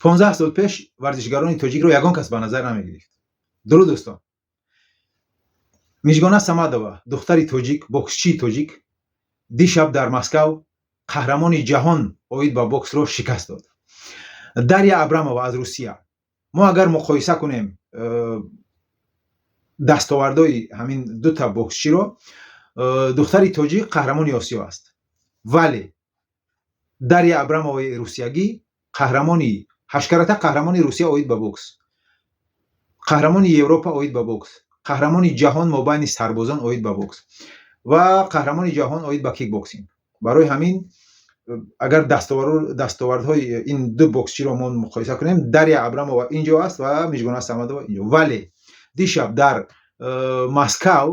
15 сол пеш варзишгарони тоҷикро ягон кас ба назар намегирифт. Дуруд, дӯстон! Мижгона Самадова, духтари тоҷик, боксчии тоҷик, дишаб дар Москав қаҳрамони ҷаҳон оид ба боксро шикаст дод, Дарья Абрамова аз Русия. Мо агар муқоиса кунем дастовардҳои ҳамин дута боксчиро, духтари тоҷик қаҳрамони Осиё аст, вале Дарья Абрамоваи русиягӣ қаҳрамони ҳашткарата қаҳрамони Русия оид ба бокс, қаҳрамони Европа оид ба бокс, қаҳрамони ҷаҳон мобайни сарбозон оид ба бокс ва қаҳрамони ҷаҳон оид ба кикбоксинг. Барои ҳамин, агар дастовардҳои ин ду боксчиро мо муқоиса кунем, Дарья Абрамова ин ҷо аст ва Мижгона Самадова ин ҷо. Вале дишаб дар Москав,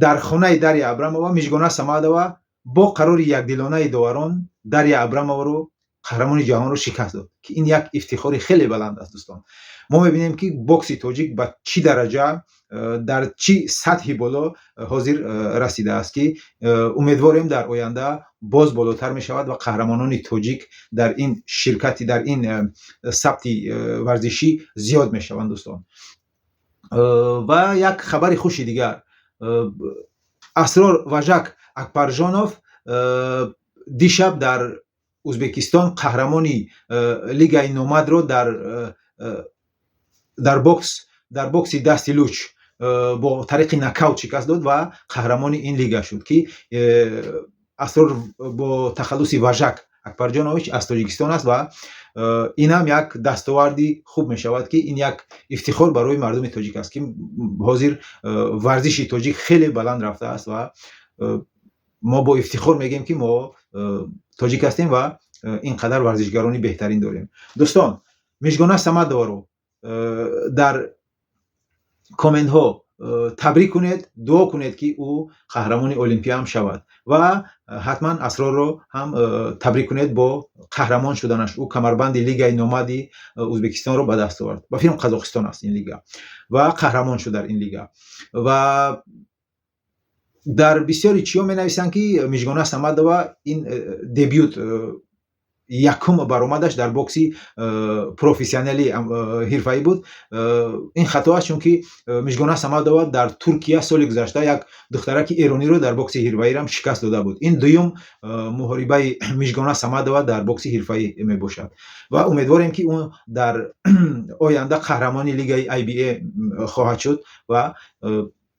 дар хонаи Дарья Абрамова, Мижгона Самадова бо қарори якдилонаи доварон Дарья Абрамоваро, қаҳрамони ҷаҳонро, шикаст дод, ки ин як ифтихори хеле баланд аст. Дӯстон, мо мебинем, ки бокси тоҷик ба чӣ дараҷа, дар чӣ сатҳи боло ҳозир расидааст, ки умедворем, дар оянда боз болотар мешавад ва қаҳрамонони тоҷик дар ин ширкати, дар ин сабти варзишӣ зиёд мешаванд. Дӯстон, ва як хабари хуши дигар: Асрор Важак Акбаржонов дишаб дар Ӯзбекистон қаҳрамони лигаи Номадро дар бокси дасти луч бо тариқи нокаут шикаст дод ва қаҳрамони ин лига шуд, ки Асрор бо тахаллуси Важак Акбарҷонович аз Тоҷикистон аст. Ва инам як дастоварди хуб мешавад, ки ин як ифтихор барои мардуми тоҷик аст, ки ҳозир варзиши тоҷик хеле баланд рафтааст ва мо бо ифтихор мегӯем, ки мо тоҷик ҳастем ва ин қадар варзишгарони беҳтарин дорем. Дӯстон, Мижгона Самадоваро дар комментҳо табрик кунед, дуо кунед, ки ӯ қаҳрамони Олимпия ҳам шавад, ва ҳатман Асрорро ҳам табрик кунед бо қаҳрамон шуданаш. Ӯ камарбанди лигаи Номади Ӯзбекистонро ба даст овард, ба фикрам, Қазоқистон аст ин лига, ва қаҳрамон шуд дар ин лига. Ва дар бисёри чиҳо менависанд, ки Мижгона Самадова ин дебют, якум баромадаш дар бокси профессионали ҳирфаӣ буд. Ин хато аст, чунки Мижгона Самадова дар Туркия соли гузашта як духтараки эрониро дар бокси ҳирфаирам шикаст дода буд. Ин дуюм муҳорибаи Мижгона Самадова дар бокси ҳирфаӣ мебошад ва умедворем, ки ӯ дар оянда қаҳрамони лигаи IBA хоҳад шуд. Ва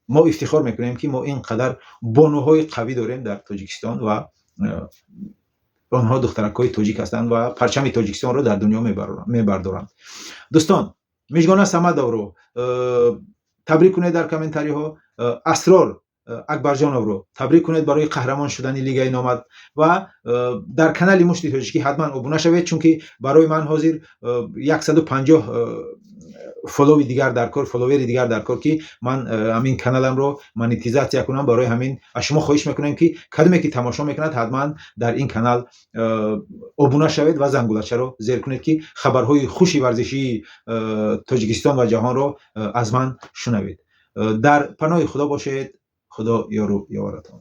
мо ифтихор мекунем, ки мо ин қадар бонуҳои қавӣ дорем дар Тоҷикистон ва онҳо духтаракҳои тоҷик ҳастанд ва парчами Тоҷикистонро дар дунё мебардоранд. Дӯстон, Мижгона Самадовро табрик кунед дар комментариҳо, Асрор Акбарҷоновро табрик кунед барои қаҳрамон шудани лигаи Номад ва дар канали Мушти Тоҷикӣ ҳатман обуна шавед, чунки барои ман ҳозир 150 фоллови дигар дар кор, фолловери дигар дар кор, ки ман ҳамин каналамро монетизатсия кунам. Барои ҳамин аз шумо хоҳиш мекунем, ки кадоме ки тамошо мекунад, ҳатман дар ин канал обуна шавед ва зангулачаро зер кунед, ки хабарҳои хуши варзишии Тоҷикистон ва ҷаҳонро аз ман шунавед. Дар паноҳи Худо бошед. Худо ёру ёваратон.